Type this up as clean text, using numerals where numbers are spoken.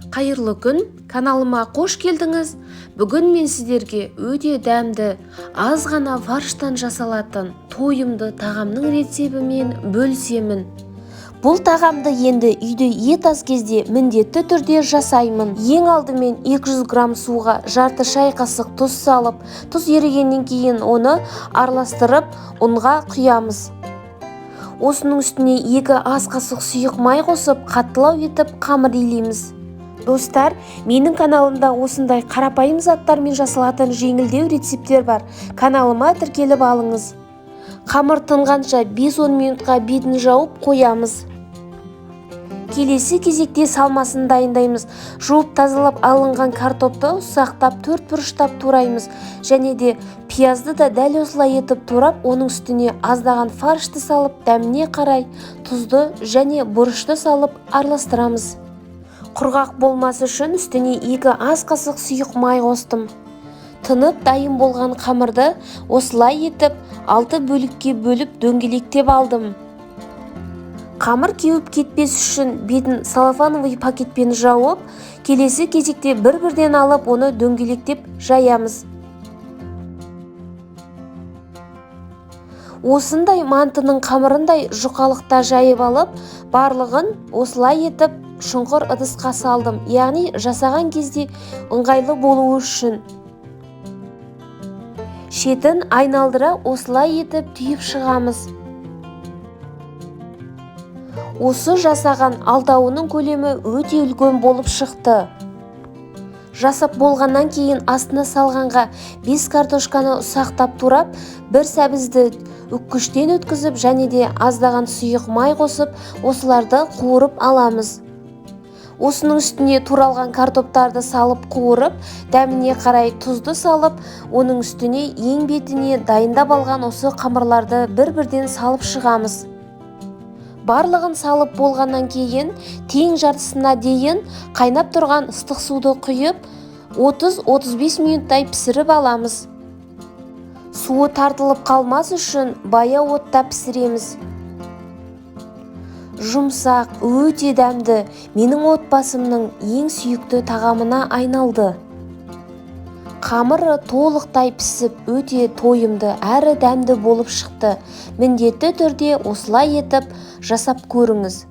Қайырлы күн, каналыма қош келдіңіз. Бүгін мен сіздерге өте дәмді, аз ғана фарштан жасалатын тойымды тағамның рецебімен бөлісемін. Бұл тағамды енді үйде ет аз кезде міндетті түрде жасаймын. Ең алдымен 200 грамм суға жарты шай қасық тұз салып, тұз ерігеннен кейін оны араластырып, ұнға құямыз. Осының үстіне 2 ас қасық сұйық май қосып, қаттылау етіп қамыр илейміз. Достар, менің каналымда осындай қарапайым заттармен жасалатын жеңілдеу рецепттер бар. Каналыма тіркеліп алыңыз. Қамыр тынғанша 5-10 минутқа бетін жауып қоямыз. Келесі кезекте салмасын дайындаймыз. Жуып тазалап алынған картопты ұсақтап төрт бұрыштап тураймыз. Және де пиязды да дәл осылай етіп турап, оның үстіне аздаған фаршты салып, дәміне қарай тұзды және бұрышты салып араластырамыз. Құрғақ болмас үшін үстіне 2 ас қасық сұйық май қостым. Тынып дайын болған қамырды осылай етіп 6 бөлікке бөліп дөңгелектеп алдым. Қамыр кеуіп кетпес үшін бетін целлофановый пакетпен жауып, келесі кезекте бір-бірден алып, оны дөңгелектеп жаямыз. Осындай мантының қамырындай жұқалықта жайып алып, барлығын осылай етіп шұңқыр ыдысқа салдым, яғни жасаған кезде ыңғайлы болуы үшін. Шетін айналдыра осылай етіп түйіп шығамыз. Осы жасаған алтауының көлемі өте үлкен болып шықты. Жасап болғаннан кейін астына салғанға 5 картошканы ұсақтап турап, бір сәбізді үккіштен өткізіп, және де аздаған сұйық май қосып, осыларды қуырып аламыз. Осының үстіне туралған картоптарды салып қуырып, дәміне қарай тұзды салып, оның үстіне ең бетіне дайындап алған осы қамырларды бір-бірден салып шығамыз. Барлығын салып болғаннан кейін тең жартысына дейін қайнап тұрған ыстық суды құйып, 30-35 минуттай пісіріп аламыз. Суы тартылып қалмас үшін баяу отта пісіреміз. Жұмсақ, өте дәмді, менің отбасымның ең сүйікті тағамына айналды. Қамыры толықтай пісіп, өте тойымды әрі дәмді болып шықты. Міндетті түрде осылай етіп жасап көріңіз.